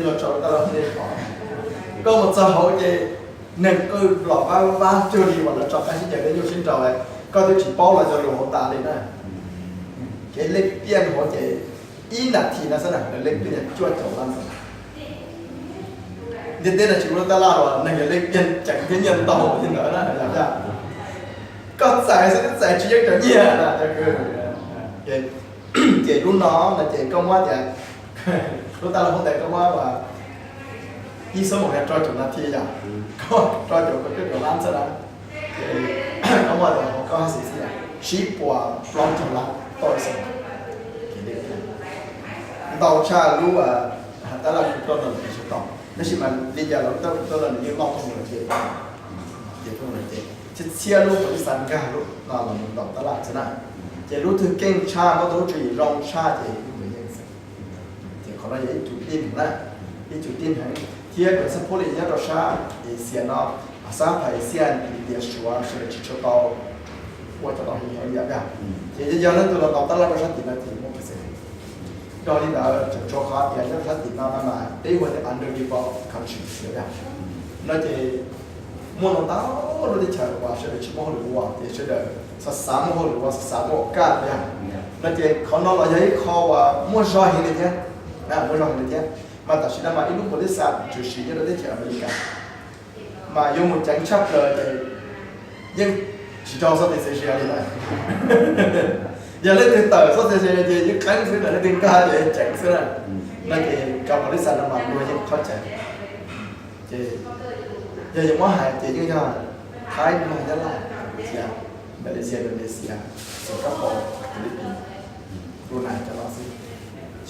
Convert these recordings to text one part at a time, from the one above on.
los tso lub tab laj nej pom. Koj mus txog hauv ces neeg qw los vab vab cuag li uas lawv tso qab sib caws deb nyuj sib nraus, koj twb tsis paub los cov lus hauv tas li na. Kev lej piaj hauv ces ib nas this no xwb na lawv lej piaj cuaj caum lab ntawd. Ntiaj teb no tsis muaj lub tab laj uas neeg yog lej piaj ceev thiab nyiaj ntau li ntawd na, yog tias koj txais xwb twb txais tsis yeej cov nyiaj na. Ces lub no no ces koj muab tias, lub tab laj hauv ntawd koj muab ua ib xuab moos yog rau caum nas this yom, koj rau caum, koj cuaj caum lab xwb na. Ces koj muab tias koj hab xis xwb yom, tsib puas plaub caug lab tau ib xuab moos. Ntau tshaj lub tab laj crypto no tsis tau, tab sis mas li cas los lub tab laj crypto no nws yeej loj thooj mus lawm ces, ces thooj mus lawm ces txhia txhia lub pos lis xas nkag lub no los mus ntaus tab laj xwb na. Ces lub twg keej tshaj, muaj tus lub tswv yim zoo tshaj ces lub ntawd yeej xwb. Ces qhov no yog ib tug tij na, ib tug tij heev thiab kuv xav pub li nyob rau sab Asia no, sab Asia, India, Suav sawv daws tsis tshua tau ua cov no heev heev yom. Ces yog leej twg los ntaus tab laj rau sab tim no ces muaj percent. Dhau li ntawd tseem tshuav qhov tias nyob rau sab tim no no mas peb hu tias underdeveloped country yom. No ces muaj ntau ntau lub teb chaws uas sawv daws tsis muaj hauj lwm ua ces sawv daws xav xav muaj hauj lwm ua, xav xav muaj o kaj yom. No ces qhov no los yog ib qho uas muaj zog heev li thiab, muaj zog heev li thiab. Mas tam sim no mas ib lub pos lis xas tshwm sim nyob rau teb chaws Amelikas mas yuav mus ceev tshaj plaws ces yeej tsis raug xov tes xes zia li na. Yog leej twg tawm xov tes xes zia ces yeej qeeb xwb na, leej twg nkag ces ceev xwb na. No ces cov pos lis xas no mas luag yeej qhov cai. Ces yog yuav muab hais ces yeej yog Thaib, Nplog, Nyab Laj, Malaysia, Indonesia, Singapore, Philippines, Brunei cov no xwb.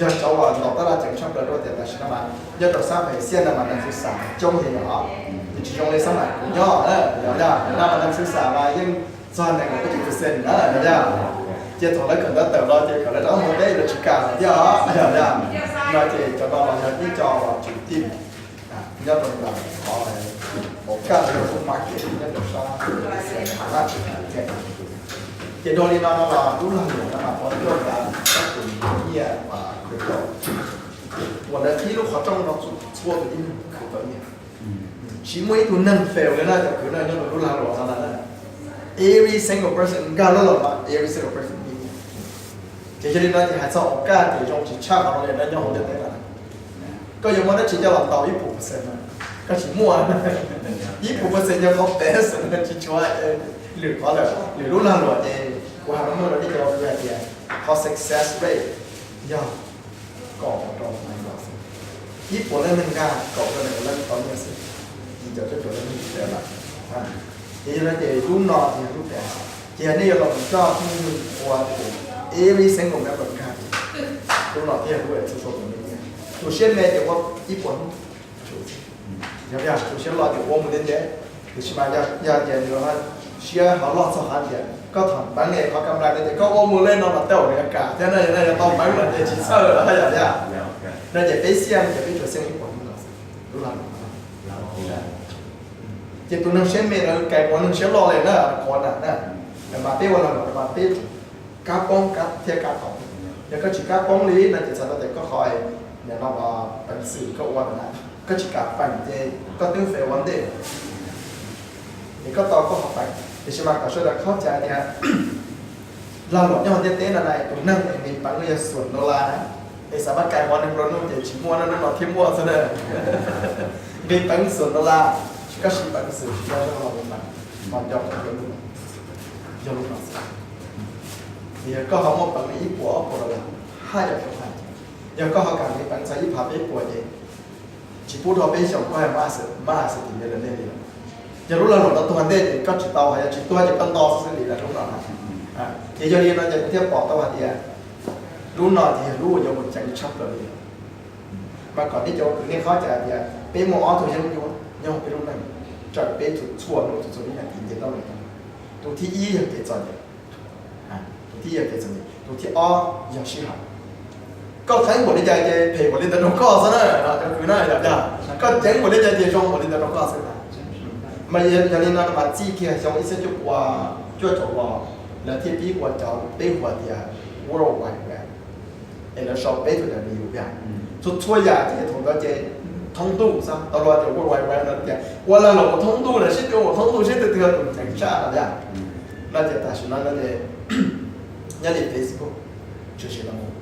Yog cov uas ntaus tab laj ceev tshaj plaws rau tias tam sim no mas nyob rau sab Asia no mas neeg xwb xam coob heev os. Nws tsis zoo li sab mas kuv nyob, yog no mas neeg xwb xam mas yeej txog nees nkaum peb caug percent na, yog. Ces thaum lawv kawm ntawv tawm los ces kom lawv rov qab mus teb lawv tsis kam lawm thiab os, yog. No ces cov no los yog ib co uas tswv tij nyob rau ntawm qhov hauv kaj ntawd lub market nyob rau sab Asia na. Ces dhau li no no los lub lag luam no mas pov tuaj ntawm kab tus nyiaj uas crypto uas lawv qhib lub qhov rooj rau txhua tus tib neeg khwv tau nyiaj. Tsis muaj ib tug neeg fail li na cov kwv na, nyob rau lub lag luam no na. Every single person nkag lub los mas every single person nyiaj. Ces yog li no ces hais txog ua kaj ces zoo tsis tshaj qhov no li na nyob hauv ntiaj teb no. Koj yuav muab dab tsi coj los ntaus ib puas percent na? Koj tsis muaj. Ib puas percent yog qhov best, tsis tshuav lwm qhov lawm. Lwm lub lag luam ces kuv hais meej meej rau nej cov kwv hais tias qhov success rate yog kaum rau nees nkaum xwb. Ib puas leej neeg nkag kaum rau nees nkaum leej tau nyiaj xwb, yim caum cuaj caum leej neeg tsis tau lawm. Ces yog no ces lub no ces yog lub best. Ces yog nej yuav los mus coj phooj ywg ua tus every single member nkag, lub no thiaj yog lub txhua txhua tus nyiaj. Tus siab me ces ua ib puas hnub, yog tus siab loj ces ua mus ntev ntev. Tiam sis mas yog tias nws siab ho loj txog qhov tias koj tham peev es qhov kam nplais no ces koj ua mus li no mas tej zaum nws kam thiab na, yog no yog tau peev lawm ces tsis txhawj lawm, yog tias. No ces peb xiaj ces peb tsuas xiaj ib puas hnub no xwb, lub lag luam no. Ces tus neeg siab me lawv kais ua neeg siab loj li na, qhuav na na. Mas peb ua lag luam mas peb tsum kab poob thiab kab tau. Yog koj tsis kab poob li no ces txhais tau tias koj qhov nim no peev xwm koj ua ntawd na, koj tsis kam peem ces koj twb fail ua ntej. Es koj tau koj qhov peev, tiam sis mas kom sawv daws khaub cai tias lag luam nyob hauv ntiaj teb no na, tus neeg es nqis peev no yog xuam dollar na. Es xav pab kais ua neeg nplua nuj ces tsis muaj na, hnub no thiaj muaj xwb na. Nqis peev xuam dollar, koj siv peev xwm tsis yog zoo los nqis peev, ho nco qab yog lub no xwb. Yog lub no xwb. Yog koj ho muaj peev li ib puas ob puas dollar, haj yam rau hais. Yog koj ho kam nqis peev txog ib phav peb puas ces tsis pub dhau peb xyoos koj haj mab xwm tim me lawm nej li lawm. Yog lub lag luam no tuag ntej ces koj tsis tau, ho yog tsis tuag ces koj nto xwb li lawm lub no na. Ces yog li no ces kuv thiaj pom tau hais tias lub no ces yog lub uas yuav mus ceev tshaj plaws li. Mas kom nej cov kwv nej khaub cai hais tias peb muaj ob tug yeeb ncuab nyob hauv peb lub neej, raws peb txhua hnub txhua txhua viv ncaus nce tau li. Tus thib ib yog kev txom nyem. Tus thib ib yog kev txom nyem, tus thib ob yog sij hawm. Koj qeeb npaum li cas ces phem npaum li ntawd rau koj xwb na, cov kwv na, yog tias koj ceev npaum li cas ces zoo npaum li ntawd rau koj xwb na. Mas yog li no mas txij kiag xyoo ib txhiab cuaj pua cuaj caum los lawv thiaj pib ua cov peb hu tias World Wide Web, es lawv sau peb tus W pia. Txhua txhua yam ces thaum ntawd ces thoob ntuj xwb, tau luag tias world wide web no tias ua lag luam thoob ntuj lawm, sib tua ua thoob ntuj seb twg twg yog tus ceev tshaj no yom. No ces tam sim no no ces nyob li Facebook tshwm sim no mus,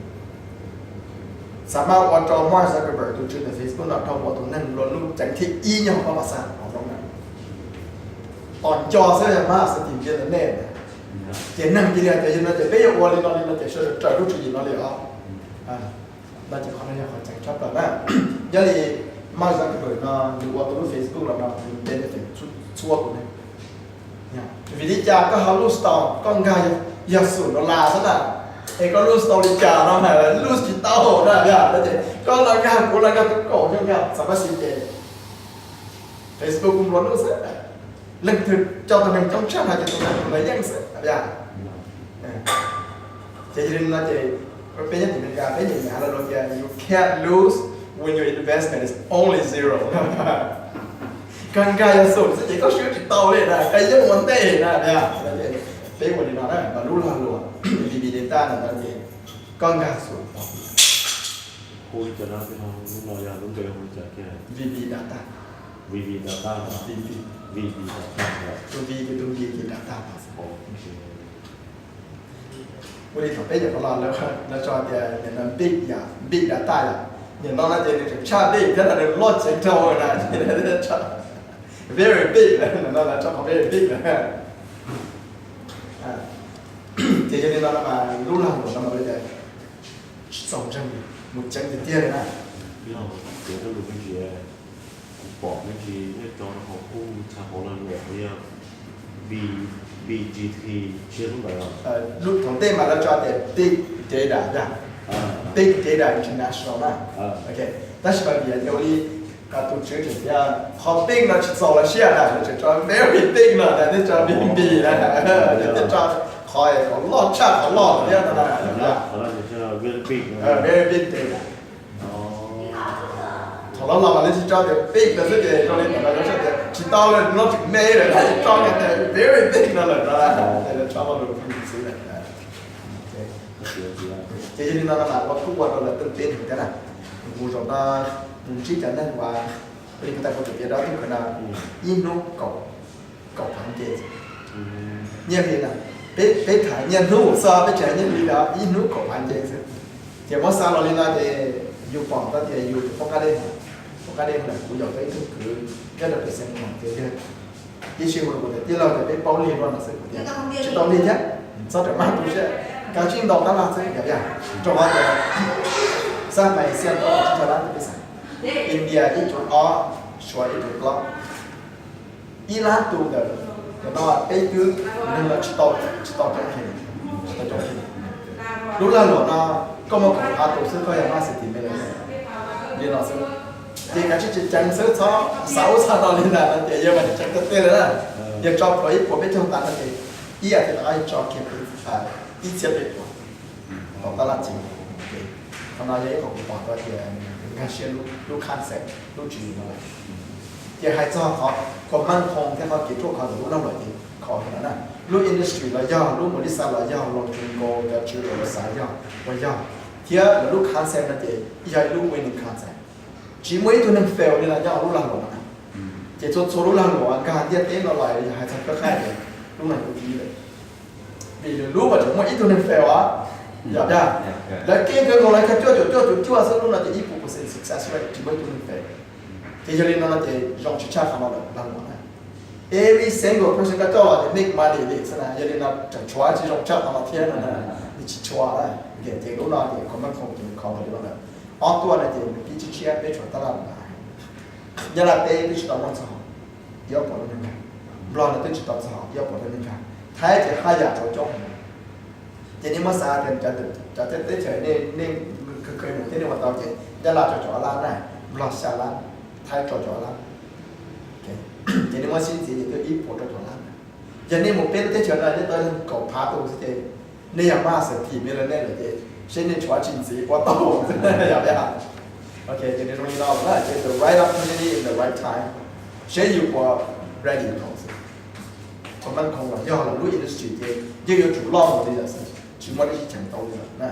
xam maj ua rau Mark Zuckerberg tus tswv ntawm Facebook no dhau ua tus neeg nplua nuj ceev thib ib nyob hauv pab pas xaj hauv Hmoob na. Tos nco xwb yog mas xwb tim ntiaj teb nej na. Ces neeg cia li hais tias yog no ces peb yuav ua li no li no ces sawv daws raws lub tswv yim no li os. No ces qhov no yog qhov ceev tshaj plaws na. Nyob li Mark Zuckerberg no nws ua tau lub Facebook los no nws benefit txhua tus neeg. Vim li cas koj ho lose tau, koj nkag yog xum dollar xwb na, es koj lose tau li cas no, lose tsis tau na, yog ces koj los nkag kuv los nkag tus kaum yog nkag xam maj xwb ces Facebook kuj nplua nuj xwb. Leej twg coj tus neeg coob tshaj no ces tus neeg lawv yeej xwb, yog. Ces yog li no ces peb nyob tim Amelikas peb nyiam nyiam hais lo lus tias you can't lose when your investment is only zero. Koj nkag yog xum xwb ces koj swb tsis tau li na, koj yeej ua ntej na, yog. Peb ua li no na, mas lub lag luam V B Data no ces koj nkag xum tau. Hu li cas no, lub no yog lub npe hu li cas tiag? V B Data. V B Data. V B. V B Data. Tus V ces tus V ces Data. Ua li thaum peb nyuam qhuav los lawv tso tias nim no big yom, big data yom. Nim no no ces nws tseem tshaj big thiab no, nws loj ceev dhau na, very big, no lawv tso qhov very big na. Ces yog li no no mas lub lag luam no mas tsis txaus ntseeg, mus ceev tiag tiag li na. Kuv pom me ntsis nej tso rau hauv kuj tshaj hauv lag luam yog B, B G T, tsis yog lub ntawd los? Thaum ntej mas lawv tso tias big data yom, big data international na. Tab sis mas vim yog ua li tus tswv tseem tias qhov big no tsis txaus lawv siab na, lawv tseem tso very big no, lawv thiaj tso B B na, lawv thiaj tso qhov kom loj tshaj qhov loj thiab no na. Very big data. Thaum los los mas lawv tsis tso tias big no xwb ces zoo li ntawd lawv tso tias tsis tau lawm, no tseem me lawm, lawv tso tias very big no lawm no, ces lawv tso lo lus xwb lawm. Ces yog li no no mas ua kuj ua rau lawv tej teb thiab na, mus zaum no mus ntsib cov neeg uas li kuv tas kuv tus piav dab tuj khawv no, ib hnub kaum, kaum phav nce. Nyiaj li no, peb, peb tham nyiaj hnub xwb, peb tsis hais nyiaj hli li, ib hnub kaum phav nce xwb. Ces muab xa los li no ces yus pom tau tias yus tus poj qab dej, poj qab dej ntawm kuv yaum tau ib tug kwv nyob rau pem Xeev Khuam ces yog ib sij hawm kuv tias tij laug tias peb paub lig luaj no xwb, kuv tias tsis tau lig thiab, txhob rawm maj tu siab, kav tsij ntaus tab laj xwb yom, yog rau qhov tias xab mais xiaj tau tsib caug lab tus peb xav, India ib cuv ob, Suav ib cuv plaub. Ib lab tus ntawm no peb twb neeg no tsis tau, tsis tau coob heev, tsis tau coob heev. Lub lag luam no koj muaj kaum phav tus xwb koj yog maj xwm tim me li no xwb. Ces kav tsij ceev xwb, txhob xav ub xav no li ntawd no ces yog mas ceev tiag tiag li na. Yog tso plhuav ib puas peb caug tas no ces ib as thiv tau yog tso kiag ib txhiab peb puas. Tom tab laj ceev. Qhov no yog ib qho kuv pom tau tias nkag siab lub concept, lub tswv yim no lawm. Ces hais txog qhov common cause thiab qhov kev ruaj khov ntawm lub lag luam ces khov heev no na. Lub industry los yog, lub mus li xav los yog, los tus nkaus cov tswv los lawv xav yog, uas yog. Thiab lawv lub concept no ces yog ib lub winning concept. Tsis muaj ib tug neeg fail li no nyob hauv lub lag luam no na. Ces txhua txhua lub lag luam nkag ntiaj teb no los yog hais txog kab qaij ces lub no yog lub ib lawm. Vim nws lub mas tseem muaj ib tug neeg fail os. Yog dag, lawv keeb kawg nkaus lawv kag cuaj caum cuaj caum cuaj xwb, lub no ces ib puas percent success rate tsis muaj ib tug neeg fail. Ces yog li no no ces zoo tsis tshaj qhov no lawm lag luam na. Every single person koj coj los ces make money li xwb na, yog li no tseem tshuav tsis zoo tshaj qhov no thiab no na. Nws tsis tshuav na. Ces lub no ces common cause ces khov li no lawm. Ob tuaj no ces nws pib tshiab tshiab peb tshuav tab laj ntawd. Nyab Laj teb twb tsis tau muaj txog ib ob puas lub neej nkag. Nplog no twb tsis tau txog ib ob puas lub neej nkag. Thaib ces haj yam tsuav coob heev. Ces nej muab xav tias cov teb chaws nej, nej kawg kawg mus thiab nej ua tau ces Nyab Laj rau caum ob lab na, Nplog xya lab, Thaib rau caum ob lab. Ces nej muab sib ntxiv ces twb ib puas rau caum lab na. Yog nej mus peb lub teb chaws no nej tau kaum phav tus xwb ces nej yog maj xwm thim me li nej lawm ces seb nej tshuav tsis ntxiv puas tau xwb, yog li. Ok, ces nws zoo li no na, ces the right opportunity in the right time, seb yus puas ready thaum xwb. Common cause los yog lawv lub industry ces yeej yuav tsum loj mus li lawm xwb, tsis muaj dab tsi cheem tau li lawm na.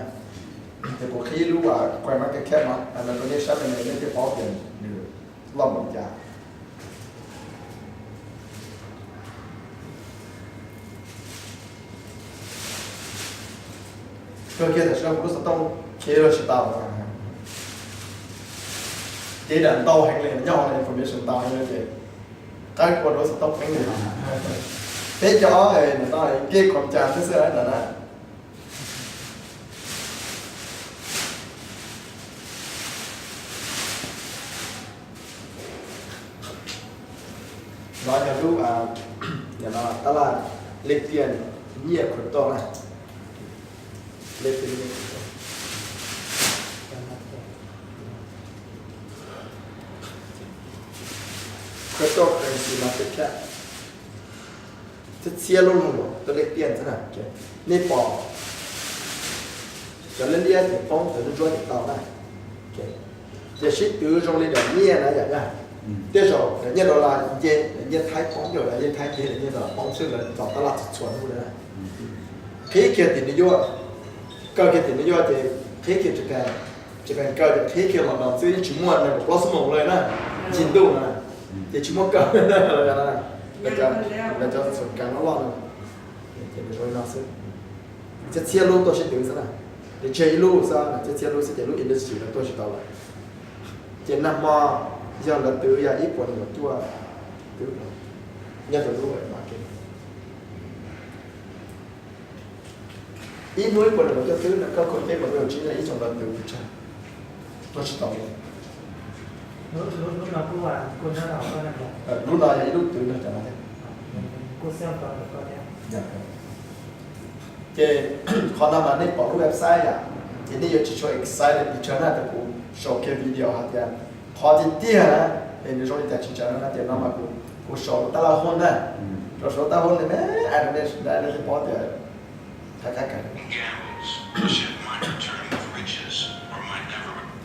Ces kuv qhib lub CoinMarketCap no rau nej saib, nej thiaj paub tias nws loj npaum li cas. Kawg kiag tam sim no kuv lub xov tooj khiav los tsis tau. Ces dam ntau heev li, nyob hauv information ntau heev li ces qab ua rau lub xov tooj pheeb li. Peb cov no nkej kom cas xwb xwb ntawd na. No yog lub tab laj lej tiaj nyiaj crypto na. Lej tiaj nyiaj crypto. Cryptocurrency market cap. Txhiab txhiab lub lug luam tuaj lej tiaj xwb na. Nej pom cov liab liab ces poob, cov ntsuab ntsuab ces tau na. Ces sib twv zoo li daim nyiaj na yom na. Tej zaum daim nyiaj dollar nce, daim nyiaj thaib poob, daim nyiaj thaib nce, daim nyiaj dollar poob xwb, lawv tos tab laj txhua txhua hnub li na. Qhib kiag tim New York, kaw kiag tim New York ces qhib kiag Japan, Japan kaw ces qhib kiag London xwb, yeej tsis muaj nees nkaum plaub xuab moos li na, ncig ntuj na, ces tsis muaj kaw. Lawv cov txhuam kas loj loj no, ces nws zoo li no xwb. Txhiab txhiab lub tuaj sib twv xwb na, ces tseg ib lub xwb, txhiab txhiab lub xwb ces lub industry no tuaj tsis tau lawm. Ces nag hmo yog lawv twv yog ib puas nees nkaum cuaj twb nyob rau lub market. Ib hnub ib puas nees nkaum cuaj twb no, koj khaum peb puas nees nkaum tsib no ib xyoos lawv twv pes tsawg? Tuaj tsis tau li. Lub no yog ib lub twv no cov no. Ces qhov no mas nej pom lub website yom, ces nej yuav tsis tshua excited pes tsawg na, ces kuv sau kiag video hais tias qhov tiag tiag na, es nws zoo li cas tsis tshua na, ces no mas kuv sau tab laj hob na, rau sau tab laj hob li me ais rau nej sawv daws thiaj paub tias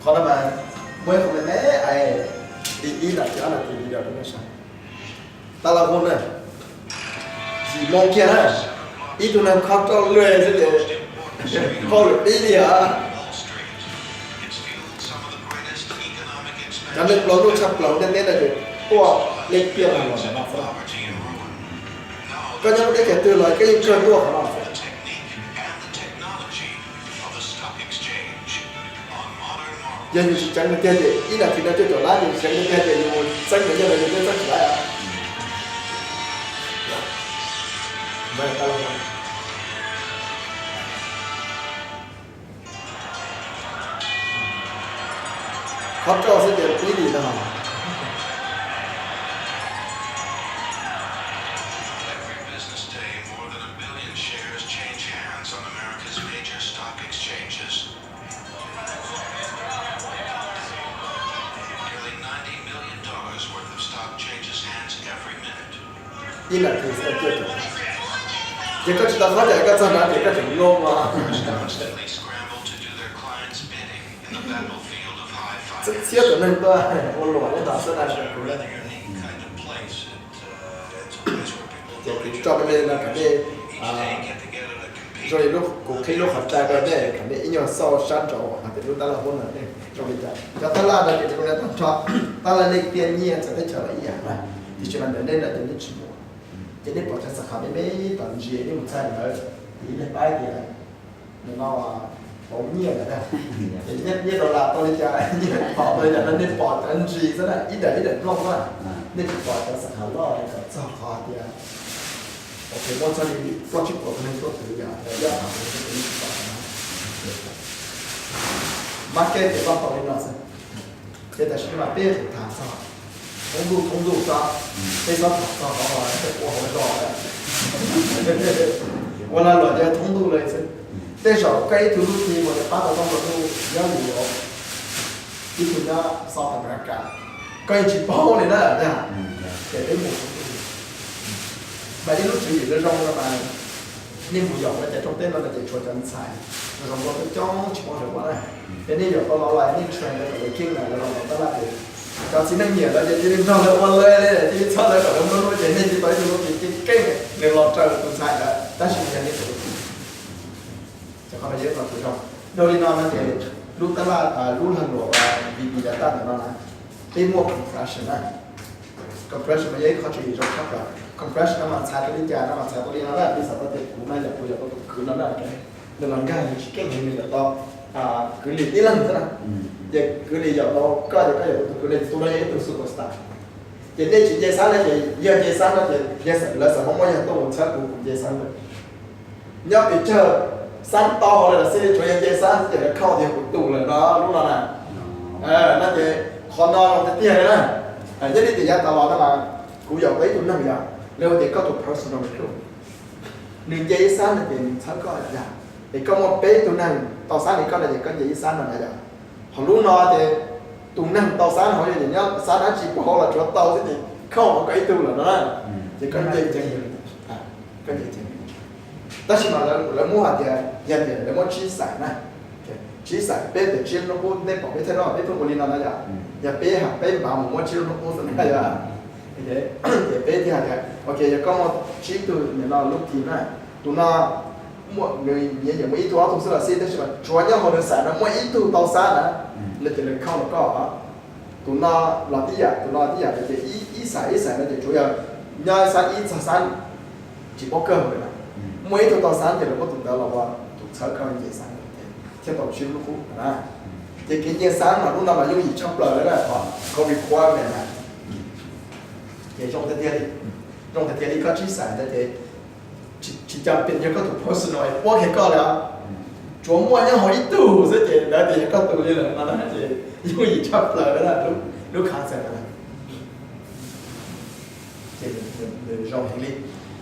qhov no mas muaj ib qho me me ais li ib nas this ob nas this video rau nej saib. Tab laj hob na, yim moo kiag na, ib tug neeg khob roj luaj xwb ces hauj lwm pib li os. Cov neeg plaub nuj tshaj plaws ntiaj teb no ces tuaj lej tiaj los ntawm no xwb. Koj nyob lub teb chaws twg los koj yeej kawg tuaj qhov no xwb. Yog yus tsis ceev tiag tiag ces ib nas this no cuaj caum lab, yus tsis ceev tiag tiag ces yus mus txeeb nws nyiaj los yus twb txeeb tsis tau. Khob roj xwb ces pib li no. Ib nas this xwb cuaj caum. Ces koj tsis tau khob ces koj txog nrad ces koj tseem loo mas. Txhiab txhiab tus neeg tuaj ua luam nyob no xwb na. Ces kuv tso me me no kom nej, zoo li kuv qhib lub qhov rai rau nej kom nej ib nyuag xauj sab nraud hais tias lub tab laj hob no nej zoo li cas. Cov tab laj no ces zoo li tag nrho, tab laj lej tiaj nyiaj txawv teb chaws los ib yam na. Tiam sis mas ntawm nej no ces nej tsis muaj. Ces nej pom cov xab khas me me tom ntsis nej mus txhais ntawd, ces nej paub tias nws no pauv nyiaj ntawd na. Ces nyiaj dollar tau li cas, nyiaj pom tau li cas no nej pom cov ntsis xwb na, ib daim ib daim nplooj na. Nej tsis pom cov xab khas loj kom txog qhov tias, ok, muaj txog li plaub tsib puas tus neeg tuaj twv yom, ib ob phav tus neeg tuaj twv nej tsis pom na. Market ces loj tau li no xwb. Ces tam sim no mas peb yuav tsum tham txog thoob ntuj, thoob ntuj tso, peb txhob tham txog qhov uas peb ua hauv zos lawm. Ua lag luam ces thoob ntuj lawm xwb. Tej zaum koj ib tug lub team uas yuav pab tau tau nplua nuj nyob Europe, ib tug nyob South America, koj yeej tsis paub li na. Ces peb mus thoob ntuj. Mas ib lub tswv yim zoo zoo no mas nej mus yaum lawv cov rooj teb no no ces tshuav cov ntxhais zoo zoo nkauj coob coob tsis paub zoo ua na. Ces nej yaum tau los los nej train lawv kom lawv keej na, lawv los los tab laj ces cov txiv neej nyiam lawv ces cia li nrog lawv ua lawv li, cia li txhawb lawv kom lawv nplua nuj ces nej cia li tau ib tug lub team keej keej, nws los raws tus ntxhais ntawd tab sis yog nej tus lub team. Ces qhov no yog ib qho zoo. Dhau li no no ces lub tab laj, lub lag luam VB Data ntawm no na, peb muaj compression na. Compression mas yog ib qho tswv yim zoo tshaj plaws. Compression no mas txhais tau li cas no mas txhais tau li no na, piv xam tau tias kuv no yog kuv yog tau tus kwv no na, nws los nkag nws tsis keej heev, nws yog tau kwv Lis tib leeg xwb na. Ces kwv Lis yog tau koj ces koj yog tau tus kwv Lis, ces tus no yog ib tug superstar. Ces nej tsis nce xab no ces yog nce xab no ces yog lawv xam muab yog tuaj mus txhawb kuv, kuv nce xab lawm. Nyob pes tsawg xab tau hauv lawm los xij li, tsuav yog nce xab xwb ces lawv khauj tias kuv tus lawm no lub no na. No ces qhov no zoo tiag tiag li na. Nyob li tias yav tas los no mas kuv yaum tau ib tug neeg yog lawv hu tias koj tus personal recruit, nws nce ib xab no ces nws txhawb koj yog, es koj muaj peb tug neeg tau xab li koj no ces koj nce ib xab no na yog. Ho lub no ces tus neeg tau xab no ho yog ces nyob xab dab tsi puag hauv los tsuav tau xwb ces khauj hauv koj ib tug lawm no na. Ces koj nce ceev, koj nce ceev. Tab sis mas lawv muab hais tias yog tias lawv muab tsib xais na, tsib xais peb tias tsib lub hnub qub, nej pom peb thawj no peb pheej ua li no na yom, yog peb ha peb npav mus muab tsib lub hnub qub xwb na yom. Ces peb thiaj hais tias ok, yog koj muaj tsib tug nim no lub team na, tus no muaj nws nyiam muaj ib tug ob tug xwb los xij, tab sis mas tsuav nyob hauv nws xais no muaj ib tug tau xab na, no ces lawv khauj rau koj. Tus no los tib yam, tus no los tib yam, ces ib xais ib xais no ces tsuav yog nyob xab ib txog xab tsis paub kawg lawm na. Muaj ib tug tau xab ces lawv muab tus ntawd los ua tus txhawb koj nce xab thiaj tau tsib lub hnub qub na. Ces kev nce xab mas lub no mas yooj yim tshaj plaws li na, qhov requirement na. Ces zoo tiag tiag li, zoo tiag tiag li koj tsib xais ntawd ces tsis cas pem yog koj tus personal es puab kiag koj li os. Tsuav muaj nyob hauv ib tug xwb ces lawv tias yog koj tus li lawm no na, ces yooj yim tshaj plaws li na, lub concept na. Ces nws zoo heev li.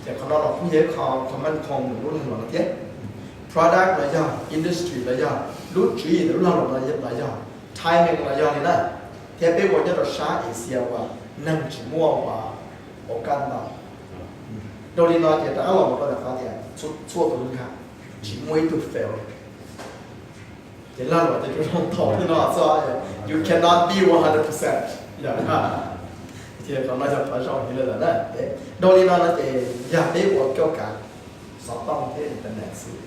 Ces qhov no los kuj yog ib qho, qho maj khoom nws lub lag luam no thiab. Product los yog, industry los yog, lub tswv yim ntawm lub lag luam no los yog, timing los yog li na. Thiab peb ua nyob rau sab Asia uas neeg tsis muaj uas ua kaj ntau. Dhau li no ces rov qab los mus rau ntawm qhov tias txhua tus nkag tsis muaj ib tug fail li. Ces lag luam ces tsuas zoo thaum twg no xwb, you cannot be one hundred percent. Ces qhov no yog qhov zoo heev li lawm na. Dhau li no no ces yog peb ua kauj kav xov tooj thiab internet xwb.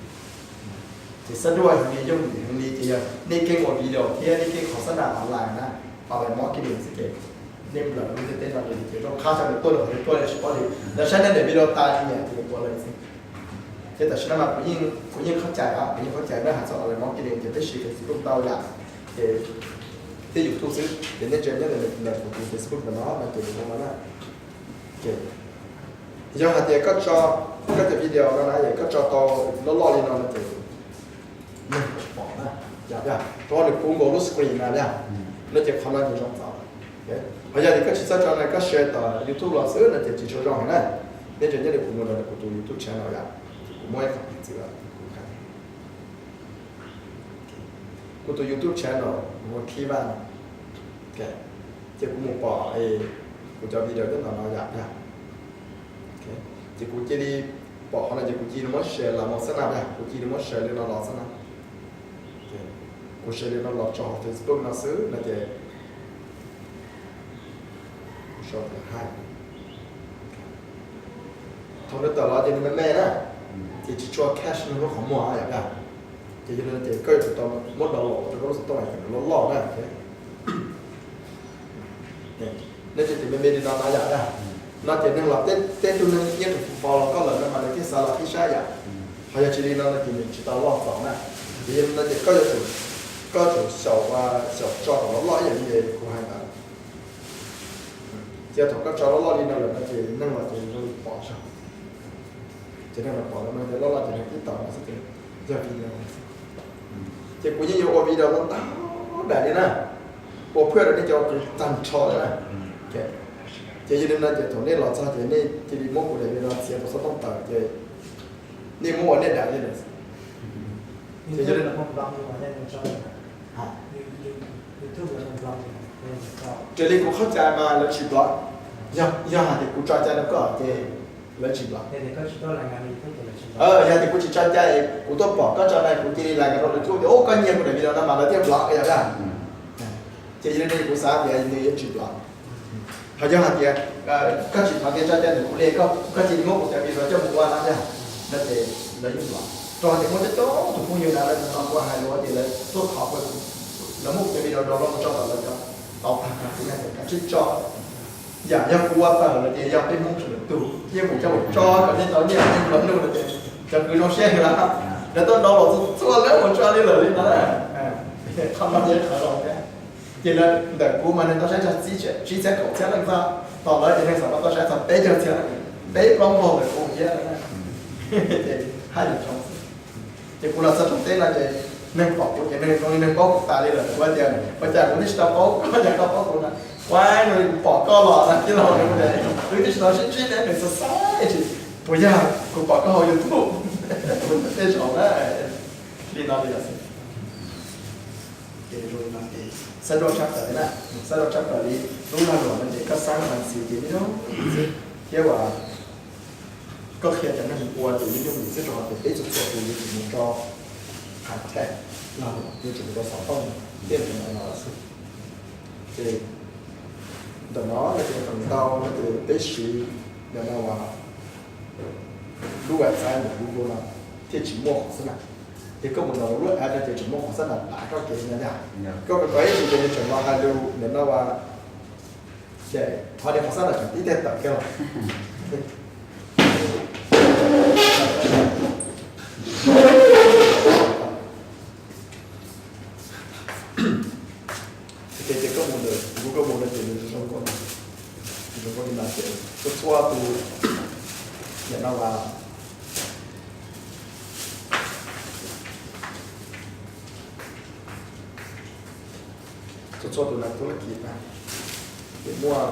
Ces xab duaj heev li, yooj yim heev li, ces yog nej keej ua video thiab nej keej qhov xab nam online na, online marketing xwb ces nej nplawm lub ntiaj teb no li ces zoo qab xyov nws tuaj los nws tuaj li tsis paub li. Lawv saib nej daim video tas nyiam ces nws ua lawm xwb. Ces tam sim no mas kuv yeej qhov cai, kuv yeej qhov cai na, hais txog online marketing ces peb siv Facebook ntau yam, ces thiab YouTube xwb, ces nej ntsia nyob ntawm kuv tus Facebook ntawm no no ces nws zoo no na. Yog hais tias koj tso, koj cov video no na, koj tso tau loj loj li no no ces neeg pom na, yog, rau nws puv nkaus lub screen na yog, no ces qhov no ces zoo txaus. Ho yog tias koj tsis txawj tso na, koj share tom YouTube los xwb no ces tsis tshua zoo heev na. Nej ntsia nyob li kuv mus rau kuv tus YouTube channel yom, kuv muab ib qhov piv txwv kuv tus YouTube channel ua Kiva, ces kuv mus pom kuv cov video coj ntawm no yom, ces kuv cia li pom qhov no ces kuv cia li muab share los mus xwb na, kuv cia li muab share li no los xwb na. Kuv share li no los tso hauv Facebook no xwb no ces thaum nws tawm los ces nws me me na, ces tsis tshua catch nws lub qhov muag yom. Ces yog li no ces koj yuav tsum tau muab download rau koj lub xov tooj kom nws loj loj na. Nej cia li me me li no na yom. No ces neeg los tej tug neeg nyob rau tus fo los koj lawm no mas nws thiaj xav los qhib saib yom. Ho yog tsis li no no ces nws tsis tau loj txaus na. Ces yog li no ces koj yuav tsum, koj yuav tsum xyaum, xyaum tso kom loj loj ib yam li kuv hais ntawd. Ces thaum koj tso loj loj li no lawm no ces neeg los ces zoo li pom zog. Ces neeg los pom no ces loj loj ces neeg tib tau no xwb ces yog video. Ces kuv yeej yuav ua video no ntau daim li na, ua phuaj rau nej cov kuv tag nrho li na. Ces yog li no ces thaum nej los txog ces nej cia li muab kuv daim video txiav rau xov tooj tawm ces nej muab ua nej daim li lawm. Raws li kuv qhov cai mas lawv tsis block. Yog, yog hais tias kuv tso cai rau koj ces lawv tsis block. Yog tias kuv tsis tso cai, kuv tuaj pom koj tso na kuv cia li lais rau lawv tub tias ub koj nyiag kuv daim video no mas lawv thiaj block yom. Ces yog li no kuv xav tias nws yuav tsis block. Ho yog hais tias koj tsis thov tias tso cai ntawm kuv li, koj cia li muab kuv cov video coj mus ua no yog, no ces lawv yeej block. Tso ces muaj coob coob tus phooj ywg na lawv mus no ua hais lus ces lawv tuaj thov, lawv muab kuv cov video download mus tso tom lawv cov, tau tag kuv yog kav tsij tso. Yam yog kuv ua tawm lawm ces yog peb Hmoob sawv daws tug yeej mus coj mus tso kom nej tau nyiaj nej mus los nug lawm ces cov kwv zoo siab heev lawm, lawv tuaj download txhua txhua lawm mus tso li lawm li ntawd. Qhov no ces qhov zoo thiab. Ces lawv ntawm kuv mas neeg tau saib txog tsib txhiab kaum txhiab leej txog, tom lawv ces neeg xav tau saib txog peb caug txhiab, peb plaub npaug ntawm kuv thiab. Ces haj yam zoo xwb. Ces kuv los txog rau teb no ces neeg pom kuv ces neeg zoo li neeg paub kuv tas li lawm, kuv tias ua cas kuv twb tsis tau paub koj, cas koj paub kuv na? Ua, nws pom koj los na tij laug, wb twb tsis tau sib ntsib ne, nws xav xav tias puas yog kuv pom koj hauv YouTube tej zaum na. Li no li lawm xwb. Ces zoo li no ces xab dua tshaj plaws na, xab dua tshaj plaws li lub lag luam no ces koj xab mas xis ces nyob xwb thiab uas koj qhia cov neeg ua ces yeej yooj yim xwb, rau qhov tias peb txhua txhua tus yuav tsum mus rau hais thaj lag luam, yuav tsum mus rau xov tooj thiab ntawm no xwb. Ces ntawm no no ces feem ntau no ces peb siv ntawm no uas lub website ntawm Google no thiaj tsis muaj qhov xab nas. Ces koj mus ntawm lub app no ces tseem muaj qhov xab nas tav koj kev no yog koj kov ib tsis ces nws tseem los hais lus ntawm no uas ces qhov niag qhov xab nas tseem tib teg tawm kiag los. Ok, ces koj mus ntawm Google mus no ces nws zoo nkauj, zoo nkauj li no ces txhua txhua tus nim no mas txhua txhua tus nas tuaj kis na, ces muaj